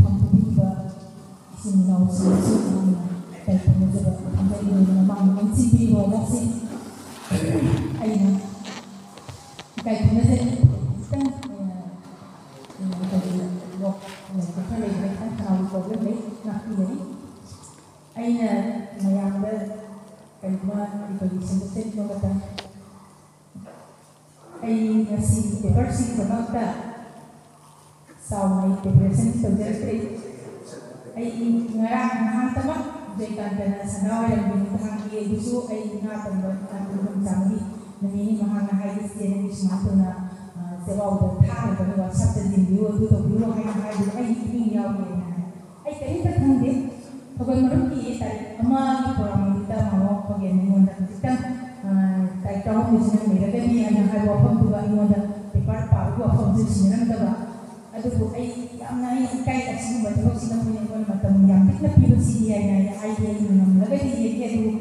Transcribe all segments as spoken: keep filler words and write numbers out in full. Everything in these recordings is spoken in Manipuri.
ꯐꯝꯐꯝꯗ ꯏꯆꯤꯟ ꯏꯅꯥꯎꯁꯤꯡꯁꯨ ꯌꯥꯝꯅ ꯏꯀꯥꯏ ꯈꯨꯝꯅꯖꯕ ꯊꯝꯖꯔꯤ꯫ ꯃꯃꯥꯡ ꯅꯤꯡꯁꯤꯡꯕꯤꯔꯤꯕ ꯑꯣꯖꯥꯁꯤꯡ, ꯑꯩꯅ ꯏꯀꯥꯏ ꯈꯨꯝꯅꯖꯔꯤ꯫ ꯈꯤꯇꯪ, ꯑ, ꯑ, ꯑꯩꯈꯣꯏꯒꯤ ꯂꯣꯛ ꯂꯩꯕ ꯈꯔ ꯂꯩꯕꯅ ꯈꯤꯇꯪ ꯈꯅꯥꯎꯒꯤ problem ꯂꯩ, ꯉꯥꯛꯄꯤꯒꯅꯤ꯫ ꯑꯩꯅ ꯃꯌꯥꯝꯗ ꯀꯔꯤꯒꯨꯝꯕ ꯑꯩꯈꯣꯏꯒꯤ ꯁꯦꯝꯗꯣꯛꯆꯅꯤꯡꯕ ꯃꯇꯝ, ꯑꯩ ꯉꯁꯤ paper ꯁꯤꯒꯤꯗꯃꯛꯇ ꯆꯥꯎꯅ ꯑꯩ preparation ꯇꯧꯖꯔꯛꯇ꯭ꯔꯦ꯫ ꯑꯩ ꯉꯔꯥꯡ ꯅꯍꯥꯟꯇꯃꯛ ꯖꯣꯏꯀꯥꯟꯇꯅ ꯁꯅꯥ ꯑꯣꯏꯔꯝꯕꯤ ꯅꯨꯡꯗꯥꯡꯒꯤ ꯑꯗꯨꯁꯨ ꯑꯩ ꯉꯥ ꯇꯝꯕ ꯇꯥꯡ ꯀꯨꯟ ꯆꯥꯝꯃꯔꯤ ꯅꯨꯃꯤꯠ ꯅꯤ ꯃꯍꯥꯛꯅ ꯍꯥꯏꯔꯤ, "ꯏꯆꯦ, ꯅꯪꯒꯤ ꯁꯨꯃꯥꯏꯅ ꯇꯧꯅ, ꯑ, ꯆꯦꯕꯥꯎꯗ ꯊꯥꯔꯒꯅꯤ, WhatsApp ꯇ ꯌꯦꯡꯕꯤꯌꯨ, ꯑꯗꯨ ꯇꯧꯕꯤꯌꯨ" ꯍꯥꯏꯅ ꯍꯥꯏꯕꯗꯨ ꯑꯩꯒꯤ ꯄꯨꯛꯅꯤꯡ ꯌꯥꯎꯗꯦꯅ ꯍꯥꯏ꯫ ꯑꯩ ꯀꯔꯤꯝꯇ ꯈꯪꯗꯦ꯫ ꯊꯧꯒꯜ ꯃꯔꯨꯞꯀꯤ ꯇꯥꯔꯤꯛ ꯑꯃꯒꯤ program ꯅꯨꯃꯤꯠꯇ ꯃꯃꯥ ꯈꯣꯟꯖꯦꯜ ꯑꯩꯉꯣꯟꯗ ꯈꯖꯤꯛꯇꯪ, ꯑ, ꯇꯥꯔꯤꯛ ꯇꯔꯥꯍꯨꯝꯗꯣꯏꯁꯤ ꯅꯪ ꯂꯩꯔꯒꯗꯤ ꯍꯥꯏꯅ ꯍꯥꯏꯕ ꯋꯥꯐꯝꯗꯨꯒ ꯑꯩꯉꯣꯟꯗ paper ꯄꯥꯕꯒꯤ ꯋꯥꯐꯝꯁꯨ ꯁꯤꯟꯅꯔꯝꯗꯕ꯫ ꯑꯗꯨꯕꯨ ꯑꯩ ꯌꯥꯝꯅ ꯑꯩ ꯏꯀꯥꯏ, ꯑꯁꯤꯒꯨꯝꯕ ꯊꯕꯛꯁꯤꯗ ꯃꯣꯏꯅ ꯑꯩꯉꯣꯟꯗ ꯃꯇꯝ ꯌꯥꯝ ꯄꯤꯛꯅ ꯄꯤꯕꯁꯤꯗꯤ ꯍꯥꯏꯅ ꯑꯩ ꯍꯥꯏꯗꯤ ꯑꯩꯅ ꯉꯝꯂꯒꯗꯤ ꯌꯦꯡꯒꯦ꯫ ꯑꯗꯨꯕꯨ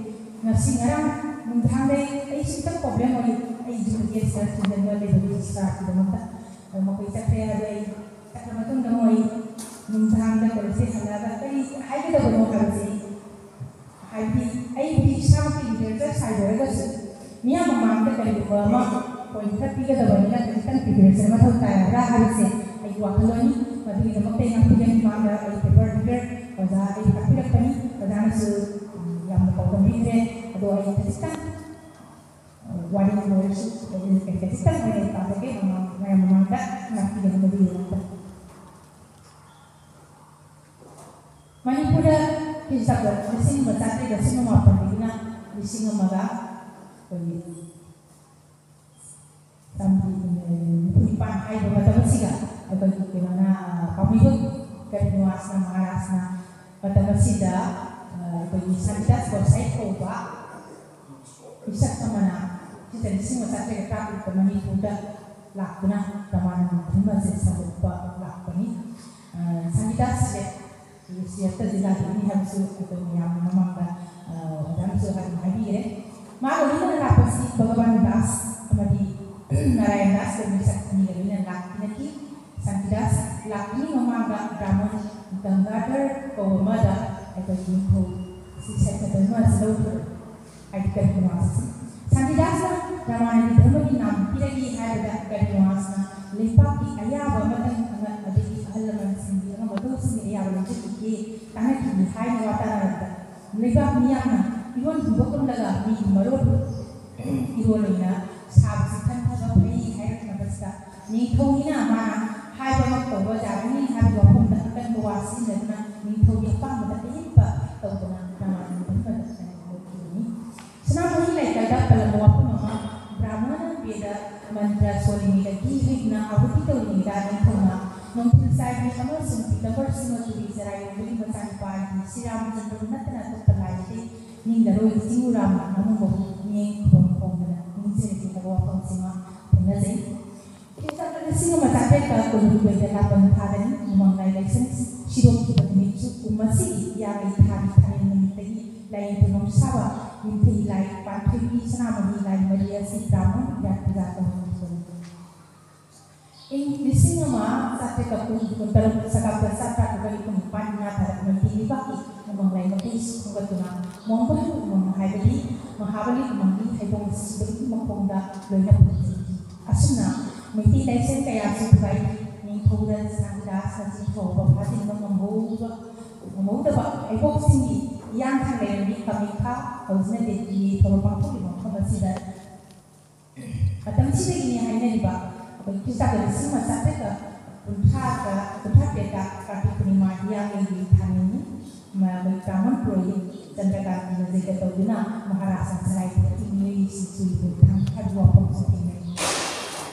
ꯉꯁꯤ ꯉꯔꯥꯡ ꯅꯨꯡꯗꯥꯡꯗꯩ ꯑꯩꯁꯨ ꯈꯤꯇꯪ problem ꯑꯣꯏ꯫ ꯑꯩꯁꯨ guest ꯊꯤꯟꯖꯤꯟꯕ ꯂꯩꯕꯒꯤ staff ꯀꯤꯗꯃꯛꯇ꯫ ꯑꯗꯣ ꯃꯈꯣꯏ ꯆꯠꯈ꯭ꯔꯦ ꯍꯥꯏꯕꯗꯤ ꯑꯩ ꯆꯠꯈ꯭ꯔ ꯃꯇꯨꯡꯗ ꯃꯣꯏ ꯅꯨꯡꯗꯥꯡꯗ ꯀꯣꯂꯦꯖꯇ ꯍꯜꯂꯛꯑꯒ ꯀꯔꯤ ꯍꯥꯏꯒꯗꯕꯅꯣ ꯍꯥꯏꯕꯁꯦ ꯑꯩ ꯍꯥꯏꯕꯗꯤ ꯑꯩꯕꯨꯗꯤ ꯏꯁꯥꯃꯛꯀꯤ literature ꯁꯥꯏꯖꯔꯒꯁꯨ ꯃꯤꯌꯥꯝ ꯃꯃꯥꯡꯗ ꯀꯔꯤꯒꯨꯝꯕ ꯑꯃ point ꯈꯔ ꯄꯤꯒꯗꯕꯅꯤꯅ ꯈꯖꯤꯛꯇꯪ preparation ꯃꯊꯧ ꯇꯥꯔꯕ꯭ꯔꯥ ꯍꯥꯏꯕꯁꯦ ꯑꯩꯒꯤ ꯋꯥꯈꯜꯂꯣꯟꯅꯤ꯫ ꯃꯗꯨꯒꯤꯗꯃꯛꯇ ꯑꯩ ꯉꯥꯛꯄꯤꯒꯅꯤ꯫ ꯃꯃꯥꯡꯗ ꯑꯩ paper prepare ꯑꯣꯖꯥ ꯑꯩ ꯇꯥꯛꯄꯤꯔꯛꯄꯅꯤ꯫ ꯑꯣꯖꯥꯅꯁꯨ, ꯎꯝ, ꯌꯥꯝꯅ ꯄꯥꯎꯗꯝꯕꯤꯈ꯭ꯔꯦ꯫ ꯑꯗꯣ ꯑꯩ ꯈꯖꯤꯛꯇꯪ, ꯑ, ꯋꯥꯔꯤ ꯑꯣꯏꯔꯁꯨ ꯑꯩ ꯈꯖꯤꯛꯇꯪ ꯑꯣꯏꯅ ꯑꯩ ꯄꯥꯖꯒꯦ ꯃꯃꯥꯡ, ꯃꯌꯥꯝ ꯃꯃꯥꯡꯗ ꯉꯥꯛꯄꯤꯒꯅꯤ ꯃꯗꯨꯒꯤꯗꯃꯛꯇ꯫ ꯃꯅꯤꯄꯨꯔꯗ ꯈ꯭ꯔꯤꯁꯇ ꯂꯤꯁꯤꯡ ꯑꯃ ꯆꯥꯇ꯭ꯔꯦꯠ ꯂꯤꯁꯤꯡ ꯑꯃ ꯃꯥꯄꯟꯗꯒꯤꯅ ꯂꯤꯁꯤꯡ ꯑꯃꯒ ꯑꯩꯈꯣꯏꯒꯤ ꯆꯥꯝꯃꯔꯤ ꯅꯤꯐꯨ ꯅꯤꯄꯥꯟ ꯍꯥꯏꯕ ꯃꯇꯝ ꯑꯁꯤꯒ ꯑꯩꯈꯣꯏꯒꯤ ꯀꯩꯅꯣꯅ, ꯑ, ꯄꯥꯎꯃꯤꯕꯨꯡ ꯀꯔꯤꯅꯤꯋꯥꯁꯅ ꯃꯍꯥꯔꯥꯖꯅ ꯃꯇꯝ ꯑꯁꯤꯗ, ꯑ, ꯑꯩꯈꯣꯏꯒꯤ ꯁꯥꯟꯇꯤꯗꯥꯁ ꯒꯣꯁꯥꯏ ꯀꯧꯕ ꯃꯤꯁꯛ ꯑꯃꯅ ꯈ꯭ꯔꯤꯁꯇ ꯂꯤꯁꯤꯡ ꯑꯃ ꯆꯥꯇ꯭ꯔꯦꯠ ꯇꯔꯥꯇꯔꯨꯛꯇ ꯃꯅꯤꯄꯨꯔꯗ ꯂꯥꯛꯇꯨꯅ ꯔꯃꯥꯅꯟꯗ ꯙꯔꯃꯁꯦ ꯁꯟꯗꯣꯛꯄ ꯂꯥꯛꯄꯅꯤ꯫ ꯑ, ꯁꯥꯟꯇꯤꯗꯥꯁꯁꯦ ꯁꯤꯌꯦꯠꯇ ꯖꯤꯂꯥꯗꯒꯤꯅꯤ ꯍꯥꯏꯕꯁꯨ ꯑꯩꯈꯣꯏ ꯃꯌꯥꯝꯒꯤ ꯃꯃꯥꯡꯗ, ꯑ, ꯑꯣꯖꯥꯅꯁꯨ ꯍꯥꯏꯗꯨꯅ ꯍꯥꯏꯕꯤꯈ꯭ꯔꯦ꯫ ꯃꯥꯒ ꯂꯣꯏꯅꯅ ꯂꯥꯛꯄꯁꯤ ꯚꯒꯋꯥꯟ ꯗꯥꯁ ꯑꯃꯗꯤ ꯅꯥꯔꯥꯌꯟ ꯗꯥꯁ ꯀꯧꯕ ꯃꯤꯁꯛ ꯑꯅꯤꯒ ꯂꯣꯏꯅꯅ ꯂꯥꯛꯃꯤꯟꯅꯈꯤ꯫ ꯁꯥꯟꯇꯤꯗꯥꯁ ꯂꯥꯛꯇ꯭ꯔꯤꯉꯩ ꯃꯃꯥꯡꯗ ꯕ꯭ꯔꯥꯍꯃꯟ ꯒꯪꯒꯥꯙꯔ ꯀꯧꯕ ꯑꯃꯗ ꯑꯩꯈꯣꯏ ꯅꯤꯡꯊꯧ ꯁꯤ ꯁꯩꯇ ꯙꯔꯃ ꯑꯁꯤ ꯂꯧꯈ꯭ꯔꯦ꯫ ꯍꯥꯏꯗꯤ ꯀꯔꯤꯒꯤꯅꯣ ꯍꯥꯏꯕꯁꯤ ꯁꯥꯟꯇꯤꯗꯥꯁꯅ ꯔꯥꯃꯥꯌꯟꯒꯤ ꯙꯔꯃꯒꯤ ꯅꯥꯝ ꯄꯤꯔꯛꯏ ꯍꯥꯏꯕꯗ ꯀꯔꯤꯒꯤꯅꯣ ꯍꯥꯏꯁꯤꯅ ꯂꯩꯄꯥꯛꯀꯤ ꯑꯌꯥꯕ ꯑꯃꯇꯪ ꯑꯉꯛ ꯑꯗꯒꯤ ꯑꯍꯜ ꯂꯃꯟꯁꯤꯡꯒꯤ ꯑꯉꯝ ꯑꯊꯧꯁꯤꯡꯒꯤ ꯑꯌꯥꯕ ꯂꯧꯖꯈꯤꯒꯦ ꯇꯥꯟꯅꯈꯤꯒꯦ ꯍꯥꯏꯅ ꯋꯥ ꯇꯥꯟꯅꯔꯛꯄꯗ ꯂꯩꯕꯥꯛ ꯃꯤꯌꯥꯝꯅ ꯏꯔꯣꯟ ꯍꯨꯝꯕ ꯀꯨꯝꯂꯒ ꯃꯤꯒꯤ ꯃꯔꯣꯜ ꯏꯔꯣꯜ ꯑꯣꯏꯅ ꯁꯥꯕꯁꯤ ꯈꯟꯊꯕ ꯐꯩ ꯍꯥꯏꯔꯛꯅꯕꯁꯤꯗ ꯅꯤꯡꯊꯧꯅꯤꯅ ꯃꯥꯅ ꯍꯥꯏꯕꯃꯛ ꯇꯧꯕ ꯌꯥꯒꯅꯤ ꯍꯥꯏꯕꯒꯤ ꯋꯥꯐꯝꯗ ꯑꯀꯟꯕ ꯋꯥ ꯁꯤꯖꯤꯟꯅꯗꯨꯅ ꯅꯤꯡꯊꯧꯒꯤ ꯑꯄꯥꯝꯕꯗ ꯑꯌꯦꯠꯄ ꯇꯧꯗꯅ ꯔꯥꯃꯥꯌꯟ ꯄꯨꯝꯕꯗ ꯂꯧꯈꯤꯕꯅꯤ꯫ ꯁꯅꯥꯃꯍꯤ ꯂꯥꯏꯀꯗ ꯄꯜꯂꯝꯕ ꯋꯥꯐꯝ ꯑꯃ ꯕ꯭ꯔꯥꯍꯃꯅ ꯕꯦꯗ ꯃꯟꯇ꯭ꯔ ꯁꯣꯜꯂꯤꯉꯩꯗꯒꯤ ꯍꯦꯛꯅ ꯑꯍꯨꯇꯤ ꯇꯧꯔꯤꯉꯩꯗ ꯅꯤꯡꯊꯧꯅ ꯅꯣꯡꯊꯤꯜ ꯆꯥꯏꯕꯤ ꯑꯃꯁꯨꯡ ꯄꯤꯇꯝꯕꯔ ꯁꯤꯡꯍ ꯇꯨꯔꯤ ꯆꯔꯥꯏꯔꯣꯝꯕꯒꯤ ꯃꯆꯥꯅꯨꯄꯥ ꯍꯥꯏꯗꯤ ꯁ꯭ꯔꯤꯔꯥꯃꯆꯟꯗ꯭ꯔꯕꯨ ꯅꯠꯇꯅ ꯑꯇꯣꯞꯄ ꯂꯥꯏ ꯑꯇꯩ ꯅꯤꯡꯂꯔꯣꯏ ꯆꯤꯡꯉꯨꯔꯥꯝꯅ ꯃꯃꯨꯡ ꯃꯍꯨꯠ ꯃꯤꯠꯌꯦꯡ ꯈꯨꯕꯝ ꯍꯣꯡꯗꯅ ꯅꯤꯡꯁꯤꯡꯂꯛꯈꯤ ꯍꯥꯏꯕ ꯋꯥꯐꯝꯁꯤꯃ ꯊꯦꯡꯅꯖꯩ꯫ ꯈ꯭ꯔꯤꯁꯇ ꯂꯤꯁꯤꯡ ꯑꯃ ꯆꯥꯇ꯭ꯔꯦꯠꯀ ꯀꯨꯟꯍꯨꯝꯗꯣꯏꯗ ꯂꯥꯄꯟ ꯊꯥꯗꯅꯤ꯫ ꯎꯃꯪ ꯂꯥꯏ ꯂꯥꯏꯁꯪ ꯁꯤꯗꯣꯛꯈꯤꯕ ꯅꯨꯃꯤꯠꯁꯨ ꯀꯨꯝ ꯑꯁꯤꯒꯤ ꯏꯌꯥꯒꯤ ꯊꯥꯒꯤ ꯊꯥꯅꯤꯜ ꯅꯨꯃꯤꯠꯇꯒꯤ ꯂꯥꯏꯅꯤꯡꯊꯧ ꯃꯝꯁꯥꯕ ꯌꯨꯝꯊꯩ ꯂꯥꯏ ꯄꯥꯟꯊꯣꯏꯕꯤ ꯁꯅꯥꯃꯍꯤ ꯂꯥꯏ ꯃꯔꯤ ꯑꯁꯤ ꯕ꯭ꯔꯥꯍꯃꯟ ꯏꯔꯥꯠ ꯄꯨꯖꯥ ꯇꯧꯍꯟꯈꯤꯕꯅꯤ꯫ ꯏꯪ ꯂꯤꯁꯤꯡ ꯑꯃ ꯆꯥꯇ꯭ꯔꯦꯠꯀ ꯀꯨꯟ ꯀꯨꯟꯇꯔꯨꯛ ꯁꯒꯥꯞꯇ ꯆꯥꯇ꯭ꯔꯥ ꯀꯨꯟꯃꯔꯤ ꯀꯨꯟꯅꯤꯄꯥꯟ ꯏꯉꯥ ꯊꯥꯗ ꯃꯩꯇꯩ ꯂꯩꯕꯥꯛꯀꯤ ꯎꯃꯪ ꯂꯥꯏ ꯃꯥꯏꯀꯩꯁꯨ ꯈꯣꯝꯒꯠꯇꯨꯅ ꯃꯣꯡꯒꯣꯜ ꯎꯃꯪ ꯍꯥꯏꯕꯗꯤ ꯃꯍꯥꯕꯂꯤ ꯎꯃꯪꯒꯤ ꯍꯩꯕꯣꯡ ꯁꯤꯕꯒꯤ ꯃꯈꯣꯡꯗ ꯂꯣꯏꯅ ꯐꯪꯈꯤ꯫ ꯑꯁꯨꯝꯅ ꯃꯩꯇꯩ ꯂꯥꯏꯁꯪ ꯀꯌꯥꯁꯨ ꯊꯨꯒꯥꯏꯈꯤ꯫ ꯅꯤꯡꯊꯧꯗ ꯁꯥꯟꯇꯤꯗꯥꯁꯅ ꯆꯤꯡꯊꯧꯕ ꯐꯥꯖꯤꯟꯕ ꯉꯝꯍꯧꯕ ꯉꯝꯍꯧꯗꯕ ꯍꯩꯕꯣꯛꯁꯤꯡꯒꯤ ꯏꯌꯥꯡꯊꯥꯡ ꯂꯩꯔꯝꯃꯤ ꯀꯥꯃꯦꯈꯥ ꯍꯧꯖꯤꯛꯅ ꯗꯦꯜꯂꯤꯒꯤ ꯊꯧꯔꯝ ꯄꯥꯡꯊꯣꯛꯂꯤꯕ ꯃꯐꯝ ꯑꯁꯤꯗ ꯃꯇꯝꯁꯤꯗꯒꯤꯅꯤ ꯍꯥꯏꯅꯔꯤꯕ ꯑꯩꯈꯣꯏ ꯈ꯭ꯔꯤꯁꯇꯒꯤ ꯂꯤꯁꯤꯡ ꯑꯃ ꯆꯥꯇ꯭ꯔꯦꯠꯀ ꯀꯨꯟꯊ꯭ꯔꯥꯒ ꯀꯨꯟꯊ꯭ꯔꯥ ꯇꯔꯦꯠꯇ ꯀꯥꯔꯇꯤꯛ ꯄꯨꯔꯅꯤꯃꯥ ꯍꯤꯌꯥꯡꯒꯩꯒꯤ ꯊꯥꯅꯤꯅꯤ꯫ ꯃ-, ꯑꯩꯈꯣꯏ ꯕ꯭ꯔꯥꯍꯃꯟ ꯄꯨꯔꯣꯍꯤꯠ ꯆꯟꯗ꯭ꯔꯀꯥꯟꯇꯤꯅ ꯖꯩꯒ ꯇꯧꯗꯨꯅ ꯃꯍꯥꯔꯥꯖꯅ ꯁꯂꯥꯏ ꯄꯨꯔꯛꯈꯤ ꯃꯤꯑꯣꯏꯁꯤꯡ ꯆꯨꯔꯤꯕ ꯊꯥꯡ ꯍꯥꯏꯕ ꯋꯥꯐꯝꯁꯨ ꯊꯦꯡꯅꯩ꯫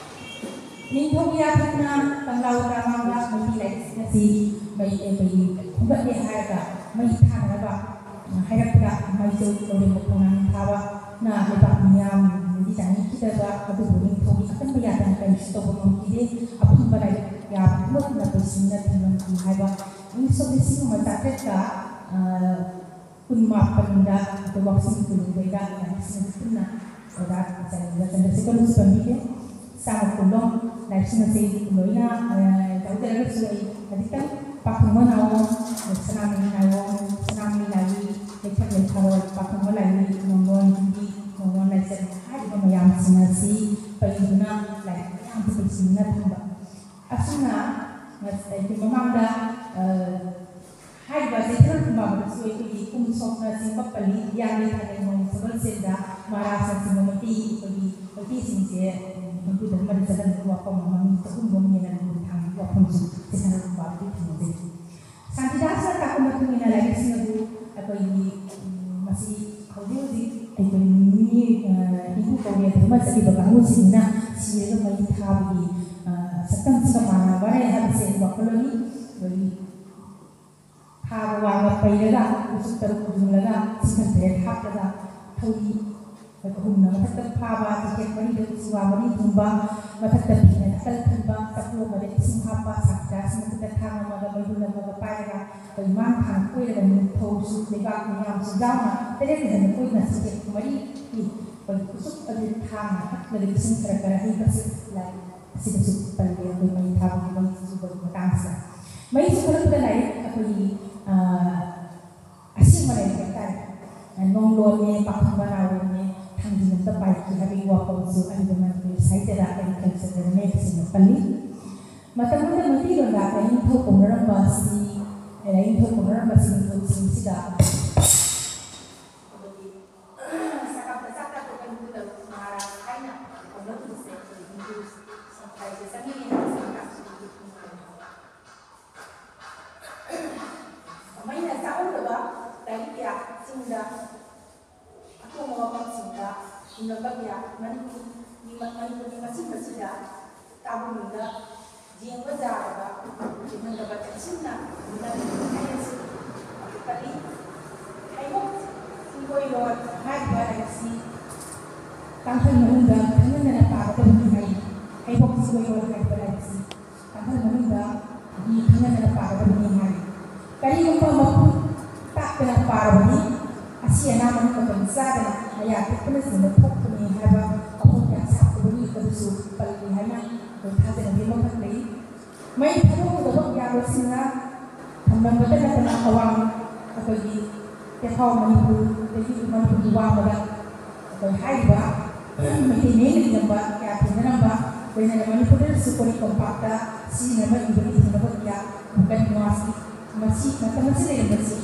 ꯅꯤꯡꯊꯧꯒꯤ ꯌꯥꯊꯪꯅ ꯀꯪꯂꯥ ꯎꯇꯥꯃꯥꯡꯗ ꯃꯩꯇꯩ ꯂꯥꯏꯁꯪ ꯑꯁꯤ ꯃꯩ, ꯑꯩꯈꯣꯏꯒꯤ ꯈꯨꯝꯒꯠꯂꯦ ꯍꯥꯏꯔꯒ ꯃꯩ ꯊꯥꯅꯅꯕ ꯍꯥꯏꯔꯛꯄꯗ ꯃꯩꯆꯧ ꯂꯧꯔꯦꯝꯕ ꯈꯣꯡꯅꯥꯡ ꯊꯥꯕꯅ ꯂꯩꯕꯥꯛ ꯃꯤꯌꯥꯝꯅꯗꯤ ꯇꯥꯅꯤꯡꯈꯤꯗꯕ ꯑꯗꯨꯕꯨ ꯅꯤꯡꯊꯧꯒꯤ ꯑꯀꯟꯕ ꯌꯥꯊꯪ ꯀꯔꯤꯁꯨ ꯇꯧꯕ ꯉꯝꯈꯤꯗꯦ꯫ ꯑꯄꯨꯝꯕ ꯂꯥꯏꯔꯤꯛ ꯀꯌꯥ ꯄꯨꯝꯅꯃꯛꯅ ꯄꯨꯟꯁꯤꯟꯅ ꯊꯝꯂꯝꯈꯤ ꯍꯥꯏꯕ ꯏꯪ ꯁꯣꯛ ꯂꯤꯁꯤꯡ ꯑꯃ ꯆꯥꯇ꯭ꯔꯦꯠꯀ, ꯑ, ꯀꯨꯟꯃꯥꯄꯟꯗ ꯑꯩꯈꯣꯏ ꯋꯥꯛꯆꯤꯡ ꯈꯨꯜꯂꯨꯕꯩꯗ ꯂꯥꯏꯔꯤꯛꯁꯤꯡ ꯑꯁꯤ ꯄꯨꯟꯅ ꯑꯣꯖꯥ ꯑꯆꯥꯔꯌ ꯆꯟꯗ꯭ꯔꯁꯦꯀꯔꯅꯁꯨ ꯄꯟꯕꯤꯈ꯭ꯔꯦ꯫ ꯆꯥꯝꯃ ꯀꯨꯟꯂꯣꯝ ꯂꯥꯏꯔꯤꯛꯁꯤꯡ ꯑꯁꯤ ꯂꯣꯏꯅ, ꯑ, ꯇꯧꯖꯔꯒꯁꯨ ꯑꯩ ꯈꯖꯤꯛꯇꯪ ꯄꯥꯈꯪꯕ ꯅꯥꯎꯔꯣꯝ, ꯁꯅꯥꯃꯍꯤ ꯅꯥꯎꯔꯣꯝ, ꯁꯅꯥꯃꯍꯤ ꯂꯥꯏꯔꯤ, ꯂꯩꯊꯛ ꯂꯩꯊꯔꯣꯜ, ꯄꯥꯈꯪꯕ ꯂꯥꯏꯔꯤ, ꯅꯣꯡꯂꯣꯟ ꯍꯤꯟꯗꯤ, ꯅꯣꯡꯂꯣꯟ ꯂꯥꯏꯆꯠ ꯍꯥꯏꯔꯤꯕ ꯃꯌꯥꯝꯁꯤꯡ ꯑꯁꯤ ꯄꯩꯗꯨꯅ ꯂꯥꯏꯔꯤꯛ ꯃꯌꯥꯝꯁꯨ ꯄꯩꯁꯤꯟꯗꯨꯅ ꯊꯝꯕ꯫ ꯑꯁꯨꯝꯅ ꯉꯁ-, ꯑꯩꯒꯤ ꯃꯃꯥꯡꯗ, ꯑ, ꯍꯥꯏꯔꯤꯕ ꯆꯩꯊꯥꯔꯣꯜ ꯈꯨꯟꯕꯥꯕꯗꯁꯨ ꯑꯩꯈꯣꯏꯒꯤ ꯀꯨꯝ ꯁꯣꯛꯅꯆꯤꯡꯕ ꯄꯜꯂꯤ, ꯍꯤꯌꯥꯡꯒꯩ ꯊꯥꯡꯒꯩ ꯃꯣꯡ ꯁꯒꯣꯜꯁꯦꯜꯗ ꯃꯍꯥꯔꯥꯖꯅꯆꯤꯡꯕ ꯃꯩꯇꯩ, ꯑꯩꯈꯣꯏꯒꯤ ꯃꯩꯇꯩꯁꯤꯡꯁꯦ, ꯎꯝ, ꯀꯝꯄ꯭ꯌꯨꯇꯔ ꯑꯃꯗ ꯆꯠꯍꯟꯕꯒꯤ ꯋꯥꯐꯝ ꯑꯃ ꯃꯤ ꯆꯍꯨꯝ ꯔꯣꯝ ꯍꯦꯟꯅ ꯂꯨ ꯊꯥꯡꯕꯒꯤ ꯋꯥꯐꯝꯁꯨ ꯆꯩꯊꯥꯔꯣꯜ ꯈꯨꯟꯕꯥꯕꯗꯒꯤ ꯊꯦꯡꯅꯖꯩ꯫ ꯁꯥꯟꯇꯤꯗꯥꯁꯅ ꯇꯥꯛꯄ ꯃꯇꯨꯡ ꯏꯟꯅ ꯂꯥꯏꯔꯤꯛꯁꯤꯡ ꯑꯗꯨ ꯑꯩꯈꯣꯏꯒꯤ, ꯎꯝ, ꯃꯁꯤ ꯍꯧꯖꯤꯛ ꯍꯧꯖꯤꯛ ꯑꯩꯈꯣꯏ ꯃꯤ, ꯑ, ꯍꯤꯟꯗꯨ ꯀꯧꯔꯦ ꯑꯗꯨꯃ ꯆꯠꯂꯤꯕ ꯀꯥꯡꯕꯨꯁꯤꯡꯁꯤꯅ ꯁꯤꯔꯒ ꯃꯩ ꯊꯥꯕꯒꯤ, ꯑ, ꯁꯛꯇꯝꯁꯤꯒ ꯃꯥꯟꯅꯕꯔꯦ ꯍꯥꯏꯕꯁꯦ ꯑꯩ ꯋꯥꯈꯜꯂꯣꯟꯅꯤ꯫ ꯑꯩꯈꯣꯏꯒꯤ ꯊꯥꯕ ꯋꯥꯡꯅ ꯄꯩꯔꯒ ꯎꯆꯨꯛ ꯇꯔꯨꯛ ꯌꯨꯡꯂꯒ ꯁꯤꯡꯈꯪ ꯇꯔꯦꯠ ꯍꯥꯞꯂꯒ ꯊꯧꯔꯤ ꯑꯍꯨꯝꯅ ꯃꯊꯛꯇ ꯐꯥꯕ, ꯆꯩꯊꯦꯛ ꯃꯔꯤꯗ ꯎꯆꯤꯋꯥ ꯃꯔꯤ ꯊꯨꯡꯕ, ꯃꯊꯛꯇ ꯐꯤꯅ ꯅꯥꯀꯜ ꯈꯟꯕ, ꯆꯐꯨ ꯑꯃꯗ ꯏꯁꯤꯡ ꯍꯥꯞꯄ, ꯁꯥꯟꯇꯤꯗꯥꯁ ꯃꯈꯨꯠꯇ ꯊꯥꯡ ꯑꯃꯒ ꯃꯩꯍꯨꯜ ꯑꯃꯒ ꯄꯥꯏꯔꯒ ꯑꯩꯈꯣꯏ ꯃꯥꯡ ꯊꯥꯡ ꯀꯣꯏꯔꯒ ꯅꯤꯡꯊꯧꯁꯨ ꯂꯩꯕꯥꯛ ꯃꯤꯌꯥꯝꯁꯨ ꯌꯥꯎꯅ ꯇꯔꯦꯠ ꯍꯦꯟꯅ ꯀꯣꯏꯅ ꯆꯩꯊꯦꯛ ꯃꯔꯤꯒꯤ ꯑꯩꯈꯣꯏ ꯎꯆꯨꯛ ꯑꯗꯨ ꯊꯥꯡꯅ ꯍꯛꯂꯒ ꯏꯁꯤꯡ ꯈꯔ ꯈꯔ ꯍꯩꯕꯁꯤ ꯂꯥꯏꯔꯤꯛ ꯑꯁꯤꯗꯁꯨ ꯄꯜꯂꯤ꯫ ꯑꯩꯈꯣꯏ ꯃꯩ ꯊꯥꯕꯒꯤ ꯃꯩ ꯆꯨꯕꯒꯤ ꯃꯇꯥꯡꯁꯤꯗ ꯃꯩ ꯆꯨꯈꯠꯂꯛꯄꯗ ꯂꯥꯏꯔꯤꯛ ꯑꯩꯈꯣꯏꯒꯤ, ꯑ, ꯑꯁꯦꯡꯕ ꯂꯥꯏꯔꯤꯛ ꯍꯥꯏꯇꯥꯔꯦ꯫ ꯅꯣꯡꯂꯣꯟꯅꯦ, ꯄꯥꯈꯪꯕ ꯅꯥꯎꯔꯣꯟꯅꯦ, ꯊꯥꯡꯖꯤꯡ ꯑꯝꯇ ꯄꯥꯏꯈꯤ ꯍꯥꯏꯕꯒꯤ ꯋꯥꯐꯝꯁꯨ ꯑꯔꯤꯕ ꯃꯅꯤꯄꯨꯔꯤ ꯁꯥꯍꯤꯇ꯭ꯌꯗ ꯑꯩꯈꯣꯏꯒꯤ ꯈꯦꯝꯆꯟꯗ꯭ꯔ ꯃꯌꯦꯛꯁꯤꯡꯅ ꯄꯜꯂꯤ꯫ ꯃꯇꯝꯗꯨꯗ ꯃꯩꯇꯩꯂꯣꯟꯗ ꯂꯥꯏꯅꯤꯡꯊꯧ ꯀꯧꯅꯔꯝꯕ ꯑꯁꯤ, ꯂꯥꯏꯅꯤꯡꯊꯧ ꯀꯧꯅꯔꯝꯕ ꯁꯤꯡ ꯅꯤꯡꯊꯧꯁꯤꯡꯁꯤꯗ ꯑꯩꯈꯣꯏꯒꯤ ꯁꯀꯥꯞꯇ ꯆꯥꯛ ꯀꯥꯞꯄ ꯀꯥꯡꯕꯨꯗ ꯃꯍꯥꯔꯥꯖ ꯍꯥꯏꯅ ꯀꯧꯅꯔꯝꯕꯁꯦ ꯑꯩꯈꯣꯏ ꯍꯤꯟꯗꯨ ꯁꯝꯄ꯭ꯔꯗꯥꯌꯁꯦ ꯆꯪꯉꯛꯑꯦ ꯍꯥꯏꯕꯁꯤ ꯉꯥꯛꯇ ꯃꯩꯅ ꯆꯥꯛꯍꯧꯗꯕ ꯂꯥꯏꯔꯤꯛ ꯀꯌꯥ ꯆꯤꯡꯗ ꯑꯇꯣꯡꯕ ꯃꯐꯝꯁꯤꯡꯗ ꯌꯨꯝꯂꯝꯕ ꯀꯌꯥ ꯃꯅꯤꯄꯨꯔꯒꯤ, ꯃꯅꯤꯄꯨꯔꯒꯤ ꯃꯆꯤꯟ ꯑꯁꯤꯗ ꯇꯥꯕꯨꯡꯗ ꯌꯦꯡꯕ ꯌꯥꯔꯕ ꯌꯦꯡꯍꯟꯗꯕ ꯆꯦꯛꯁꯤꯟꯅ ꯎꯅꯔꯤꯕ ꯍꯥꯏꯅꯁꯨ ꯑꯄꯤꯛꯄꯅꯤ꯫ ꯍꯩꯕꯣꯛ ꯆꯤꯡꯒꯣꯏꯂꯣꯟ ꯍꯥꯏꯔꯤꯕ ꯂꯥꯏꯔꯤꯛꯁꯤ ꯇꯥꯡꯈꯨꯜ ꯃꯅꯨꯡꯗ ꯈꯪꯍꯟꯗꯅ ꯄꯥꯒꯗꯕꯅꯤ ꯍꯥꯏ꯫ ꯍꯩꯕꯣꯛ ꯆꯤꯡꯒꯣꯏꯂꯣꯟ ꯍꯥꯏꯔꯤꯕ ꯂꯥꯏꯔꯤꯛꯁꯤ ꯇꯥꯡꯈꯨꯜ ꯃꯅꯨꯡꯗ ꯃꯤ ꯈꯪꯍꯟꯗꯅ ꯄꯥꯒꯗꯕꯅꯤ ꯍꯥꯏ꯫ ꯀꯔꯤꯒꯨꯝꯕ ꯃꯈꯨꯠ ꯇꯥꯛꯇꯅ ꯄꯥꯔꯕꯗꯤ ꯑꯁꯤ ꯑꯅꯥ ꯃꯅꯨꯡ ꯃꯇꯝ ꯆꯥꯗꯅ ꯃꯌꯥ ꯇꯦꯛꯄꯅꯆꯤꯡꯕ ꯊꯣꯛꯄꯅꯤ ꯍꯥꯏꯕ ꯋꯥꯐꯝ ꯀꯌꯥ ꯁꯥꯞꯇꯕꯒꯤ ꯑꯗꯨꯁꯨ ꯄꯜꯂꯤ ꯍꯥꯏꯅ ꯑꯩꯈꯣꯏ ꯊꯥꯖꯅꯕꯤ ꯑꯃꯈꯛ ꯂꯩ꯫ ꯃꯩ ꯊꯥꯗꯣꯛꯀꯗꯕ ꯌꯥꯕꯁꯤꯡꯅ ꯊꯝꯂꯝꯕꯇ ꯅꯠꯇꯅ ꯑꯋꯥꯡ ꯑꯩꯈꯣꯏꯒꯤ ꯇꯦꯐꯥꯎ ꯃꯅꯤꯄꯨꯔꯗꯒꯤ ꯃꯅꯤꯄꯨꯔꯒꯤ ꯋꯥꯡꯃꯗ ꯑꯩꯈꯣꯏ ꯍꯥꯏꯔꯤꯕ ꯃꯩꯇꯩ ꯃꯌꯦꯛꯅ ꯏꯔꯝꯕ ꯀꯌꯥ ꯊꯦꯡꯅꯔꯝꯕ, ꯂꯣꯏꯅꯅ ꯃꯅꯤꯄꯨꯔꯗꯁꯨ ꯀꯣꯔꯤ ꯀꯣꯝꯄꯥꯛꯇ ꯁꯤꯖꯤꯟꯅꯕ ꯏꯕꯒꯤ ꯊꯦꯡꯅꯕ ꯀꯌꯥ ꯀꯟꯅ ꯃꯁꯤ ꯃꯇꯝ ꯑꯁꯤ ꯂꯩꯔꯝꯕꯁꯤ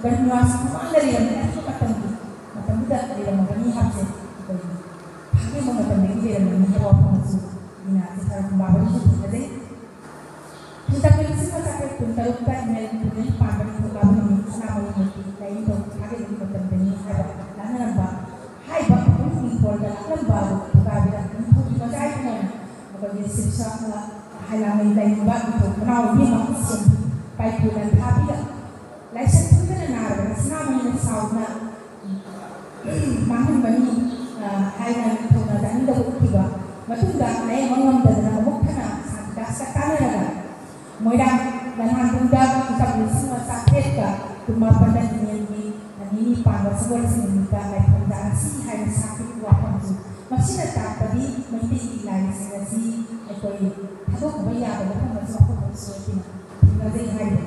ꯀꯟꯅ ꯃꯃꯥꯡꯗ ꯂꯩꯔꯝꯕ ꯑꯔꯤꯕ ꯃꯇꯝꯒꯤ ꯃꯇꯝꯗꯨꯗ ꯂꯩꯔꯝꯃꯕꯅꯤ ꯍꯥꯏꯕꯁꯦ ꯑꯩꯈꯣꯏꯒꯤ ꯊꯥꯡꯒꯦꯟꯕ ꯃꯇꯝꯗꯒꯤ ꯂꯩꯔꯝꯃꯅꯤ ꯍꯥꯏꯕ ꯋꯥꯐꯝ ꯑꯁꯤ ꯏꯅꯥꯁꯦ ꯈꯔ ꯈꯨꯝꯕꯥꯕꯗꯁꯨ ꯊꯦꯡꯅꯖꯩ꯫ ꯍꯟꯗꯛ ꯂꯤꯁꯤꯡ ꯑꯃ ꯆꯥꯇ꯭ꯔꯦꯠ ꯀꯨꯟ ꯇꯔꯨꯛꯇ ꯏꯃꯦꯜ ꯄꯨꯅꯦ ꯄꯥꯟꯕ ꯅꯤꯡꯊꯧꯀꯥꯕ ꯅꯨꯃꯤꯠ ꯁꯅꯥꯃꯍꯤ ꯃꯨꯔꯇꯤ ꯂꯥꯏꯅꯤꯡꯊꯧ ꯊꯥꯒꯠꯂꯤꯕꯒꯤ ꯃꯇꯝꯗꯅꯤ ꯍꯥꯏꯕ ꯂꯥꯟꯅꯔꯝꯕ ꯍꯥꯏꯕ ꯑꯄꯨꯝꯕꯒꯤ ꯐꯣꯟꯗ ꯂꯥꯛꯂꯝꯕ ꯑꯗꯨ ꯊꯧꯒꯥꯏꯕꯗ ꯅꯤꯡꯊꯧꯒꯤ ꯃꯆꯥꯏ ꯄꯨꯝꯅꯃꯛ ꯃꯈꯣꯏꯒꯤ ꯁꯤꯕꯁꯥ ꯍꯥꯏꯂꯥꯡꯕꯩ ꯂꯩꯔꯤꯕ ꯅꯤꯡꯊꯧ ꯃꯅꯥꯎ ꯏꯕꯦꯝꯃ ꯁꯦꯝꯕꯤ ꯄꯥꯏꯄꯨꯅ ꯊꯥꯕꯤꯒ ꯂꯥꯏꯁꯪ ꯊꯨꯝꯗꯅ ꯅꯥꯔꯕ ꯁꯅꯥꯃꯍꯤꯅ ꯁꯥꯎꯗꯨꯅ ꯃꯥꯡꯍꯟꯕꯅꯤ ꯍꯥꯏꯅ ꯅꯤꯡꯊꯧꯅ ꯆꯥꯅꯤꯡꯗꯕ ꯎꯠꯈꯤꯕ ꯃꯇꯨꯡꯗ ꯂꯥꯌꯦꯡꯕ ꯉꯝꯗꯗꯅ ꯑꯃꯨꯛ ꯍꯟꯅ ꯁꯥꯟꯇꯤꯗꯥꯁꯀ ꯇꯥꯟꯅꯔꯒ ꯃꯣꯏꯔꯥꯡ ꯂꯝꯍꯥꯟꯗꯨꯡꯗ ꯏꯪ ꯂꯤꯁꯤꯡ ꯑꯃ ꯆꯥꯇ꯭ꯔꯦꯠꯀ ꯀꯨꯟꯃꯥꯄꯟꯗ ꯅꯤꯉꯣꯜꯒꯤ ꯅꯤꯅꯤ ꯄꯥꯟꯕ ꯁꯒꯣꯜꯁꯦꯟ ꯅꯨꯃꯤꯠꯇ ꯂꯥꯏꯐꯝꯗ ꯉꯁꯤ ꯍꯥꯏꯅ ꯁꯥꯈꯤꯕ ꯋꯥꯐꯝꯁꯨ ꯃꯁꯤꯅ ꯇꯥꯛꯄꯗꯤ ꯃꯩꯇꯩꯒꯤ ꯂꯥꯏꯁꯤꯡ ꯑꯁꯤ ꯑꯩꯈꯣꯏ ꯊꯥꯗꯣꯛꯅꯕ ꯌꯥꯗꯕ ꯊꯝꯕꯁꯨ ꯋꯥꯐꯝ ꯑꯃꯁꯨ ꯑꯩꯈꯣꯏꯅ ꯊꯦꯡꯅꯖꯩ ꯍꯥꯏꯔꯤ꯫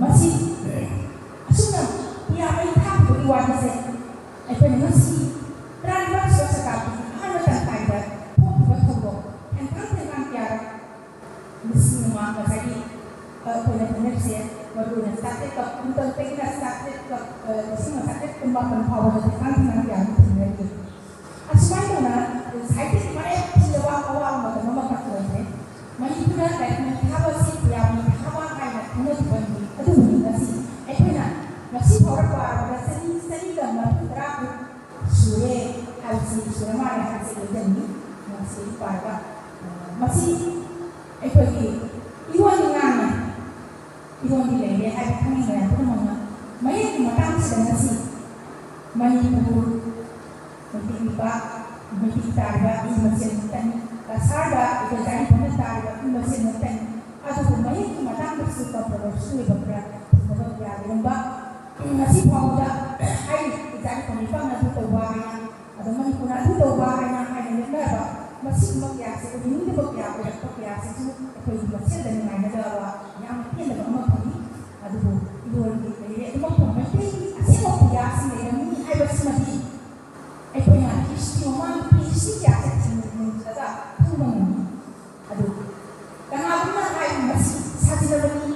ꯃꯁꯤ ꯑꯁꯨꯝꯅ ꯄꯤꯌꯥꯃꯩ ꯊꯥꯈꯤꯕꯒꯤ ꯋꯥꯔꯤꯁꯦ ꯑꯩꯈꯣꯏꯅ ꯉꯁꯤ ꯇꯔꯥꯅꯤꯄꯥꯜ ꯁꯨꯕ ꯁꯇꯥꯕꯗꯤꯒꯤ ꯑꯍꯥꯟꯕ ꯇꯪꯈꯥꯏꯗ ꯊꯣꯛꯈꯤꯕ ꯊꯧꯗꯣꯛ ꯊꯦꯡꯈꯥꯡ ꯊꯦꯡꯈꯥꯡ ꯀꯌꯥ ꯂꯤꯁꯤꯡ ꯑꯃ ꯉꯁꯥꯏꯒꯤ ꯑꯩꯈꯣꯏꯅ ꯊꯦꯡꯅꯔꯤꯁꯦ ꯃꯔꯨꯑꯣꯏꯅ ꯆꯥꯇ꯭ꯔꯦꯠꯀ ꯀꯨꯟꯇꯔꯨꯛꯇꯒꯤꯅ ꯆꯥꯇ꯭ꯔꯦꯠꯀ ꯂꯤꯁꯤꯡ ꯑꯃ ꯆꯥꯇ꯭ꯔꯦꯠ ꯀꯨꯟꯃꯥꯄꯟ ꯐꯥꯎꯕꯗ ꯊꯦꯡꯈꯥꯡ ꯊꯦꯡꯈꯥꯡ ꯀꯌꯥ ꯑꯃ ꯊꯦꯡꯅꯔꯤ꯫ ꯑꯁꯨꯃꯥꯏꯅ ꯇꯧꯅ ꯁꯥꯍꯤꯇ꯭ꯌꯒꯤ ꯃꯔꯥꯏꯕꯛ ꯊꯤꯔꯕ ꯑꯋꯥꯕ ꯃꯇꯝ ꯑꯃꯈꯛ ꯑꯣꯏꯈ꯭ꯔꯦ꯫ ꯃꯅꯤꯄꯨꯔꯗ ꯂꯥꯏꯔꯤꯛ ꯊꯥꯕ ꯑꯁꯤ ꯄꯤꯌꯥꯃꯩ ꯊꯥꯕ ꯍꯥꯏꯅ ꯈꯪꯅꯈꯤꯕꯅꯤ꯫ ꯑꯗꯨꯕꯨ ꯉꯁꯤ ꯑꯩꯈꯣꯏꯅ ꯉꯁꯤ ꯐꯥꯎꯔꯛꯄ ꯑꯥꯔꯕꯗ ꯆꯍꯤ ꯆꯅꯤꯒ ꯃꯔꯐꯨ ꯇꯔꯥ ꯁꯨꯔꯦ ꯍꯥꯏꯕꯁꯤ ꯁꯨꯔ ꯃꯥꯜꯂꯦ ꯍꯥꯏꯕꯁꯤ ꯂꯣꯏꯖꯅꯤꯡꯉꯤ꯫ ꯉꯁꯤ ꯄꯥꯔꯒ ꯃꯁꯤ ꯑꯩꯈꯣꯏꯒꯤ ꯏꯔꯣꯟ ꯉꯥꯡꯅ ꯏꯔꯣꯟꯗꯤ ꯂꯩꯔꯦ ꯍꯥꯏꯕ ꯈꯪꯉꯤ ꯃꯌꯥꯝ ꯄꯨꯝꯅꯃꯛꯅ꯫ ꯃꯌꯦꯛꯀꯤ ꯃꯇꯥꯡꯁꯤꯗ ꯉꯁꯤ ꯃꯅꯤꯄꯨꯔ ꯃꯩꯇꯩ ꯅꯨꯄꯥ ꯃꯩꯇꯩ ꯇꯥꯔꯤꯕ ꯃꯤ ꯃꯁꯦꯜꯃꯛꯇꯅꯤ꯫ ꯀꯁꯥꯔꯗ ꯑꯩꯈꯣꯏ ꯆꯥꯏꯐꯝꯅ ꯇꯥꯔꯤꯕ ꯃꯤ ꯃꯁꯦꯜꯃꯛꯇꯅꯤ꯫ ꯑꯗꯨꯕꯨ ꯃꯌꯦꯛꯀꯤ ꯃꯇꯥꯡꯗꯁꯨ ꯀꯟꯇ꯭ꯔꯣꯚꯔꯁꯤ ꯑꯣꯏꯕ ꯈꯔ ꯊꯦꯡꯅꯕ ꯀꯌꯥ ꯂꯩꯔꯝꯕ꯫ ꯉꯁꯤ ꯐꯥꯎꯕꯗ ꯍꯥꯏꯔꯤꯕ ꯆꯥꯏꯐꯝ ꯅꯤꯄꯥꯟ ꯑꯗꯨ ꯇꯧꯕ ꯍꯥꯏꯅ ꯑꯗꯣ ꯃꯅꯤꯄꯨꯔꯅ ꯑꯗꯨ ꯇꯧꯕ ꯍꯥꯏꯅ ꯍꯥꯏꯅ ꯂꯦꯞꯅꯔꯕ ꯃꯁꯤꯒꯨꯝꯕ ꯀꯌꯥꯁꯦ, ꯑꯣꯏꯅꯤꯡꯗꯕ ꯀꯌꯥ ꯑꯣꯏꯔꯛꯄ ꯀꯌꯥꯁꯤꯁꯨ ꯑꯩꯈꯣꯏꯒꯤ ꯃꯁꯦꯜꯗ ꯅꯨꯡꯉꯥꯏꯅꯗꯕ, ꯌꯥꯝꯅ ꯄꯦꯟꯗꯕ ꯑꯃ ꯐꯪꯏ꯫ ꯑꯗꯨꯕꯨ ꯏꯔꯣꯜꯒꯤ ꯂꯩꯔꯦ, ꯑꯗꯨꯃꯛꯄꯨ ꯃꯩꯇꯩꯒꯤ ꯑꯁꯦꯡꯕ ꯈꯨꯌꯥꯁꯤꯡ ꯂꯩꯔꯝꯃꯤ ꯍꯥꯏꯕꯁꯤꯃꯗꯤ ꯑꯩꯈꯣꯏꯅ ꯍꯤꯁꯇ꯭ꯔꯤ, ꯃꯃꯥꯡꯒꯤ ꯍꯤꯁꯇ꯭ꯔꯤ ꯀꯌꯥꯁꯦ ꯊꯤꯖꯤꯜꯂꯒ ꯈꯪꯕ ꯉꯝꯃꯤ꯫ ꯑꯗꯨ ꯀꯅꯥꯒꯨꯝꯅ ꯍꯥꯏ ꯃꯁꯤ ꯁꯥꯖꯤꯜꯂꯕꯅꯤ,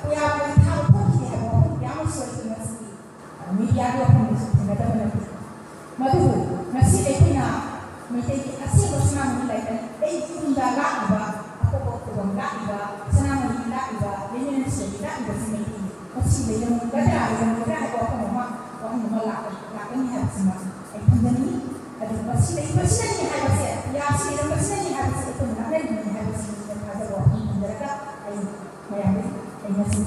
ꯀꯌꯥ ꯀꯌꯥ ꯊꯥꯕ ꯊꯣꯛꯈꯤꯗꯦ ꯍꯥꯏꯕ ꯋꯥꯐꯝ ꯀꯌꯥ ꯑꯃꯁꯨ ꯑꯩꯈꯣꯏ ꯉꯁꯤꯒꯤ ꯃꯤꯗꯤꯌꯥꯒꯤ ꯋꯥꯐꯝꯗꯁꯨ ꯊꯦꯡꯅꯗꯕ ꯅꯠꯇꯦ꯫ ꯃꯗꯨꯕꯨ ꯉꯁꯤ ꯑꯩꯈꯣꯏꯅ ꯃꯩꯇꯩꯒꯤ ꯑꯁꯦꯡꯕ ꯁꯅꯥꯃꯍꯤ ꯂꯥꯏꯀꯟ, ꯑꯩꯒꯤ ꯌꯨꯝꯗ ꯂꯥꯛꯂꯤꯕ, ꯑꯇꯣꯞꯄ ꯈꯨꯕꯝ ꯂꯥꯛꯂꯤꯕ, ꯁꯅꯥꯃꯍꯤ ꯂꯥꯛꯂꯤꯕ, ꯂꯩꯃꯔꯦꯟ ꯁꯤꯗꯒꯤ ꯂꯥꯛꯂꯤꯕꯁꯤ ꯃꯩꯇꯩꯅꯤ꯫ ꯃꯁꯤ ꯂꯩꯔꯝꯒꯗ꯭ꯔꯥ, ꯂꯩꯔꯝꯒꯗ꯭ꯔꯥ ꯍꯥꯏꯕ ꯋꯥꯐꯝ ꯑꯃ, ꯋꯥꯍꯪ ꯑꯃ ꯂꯥꯛꯀꯅꯤ, ꯂꯥꯛꯀꯅꯤ ꯍꯥꯏꯕꯁꯤꯃ ꯑꯩ ꯊꯝꯖꯅꯤꯡꯏ꯫ ꯑꯗꯨꯒ ꯃꯁꯤ ꯂꯩꯕꯁꯤꯅꯅꯤ ꯍꯥꯏꯕꯁꯦ, ꯌꯥꯁꯤ ꯂꯩꯔꯝꯕꯁꯤꯅꯅꯤ ꯍꯥꯏꯕꯁꯦ ꯑꯩꯈꯣꯏꯅ ꯂꯥꯛꯅꯔꯤꯕꯅꯤ ꯍꯥꯏꯕꯁꯤ ꯊꯥꯖꯕ ꯋꯥꯐꯝ ꯊꯝꯖꯔꯒ ꯑꯩ ꯃꯌꯥꯝꯗ ꯑꯩ ꯉꯁꯤ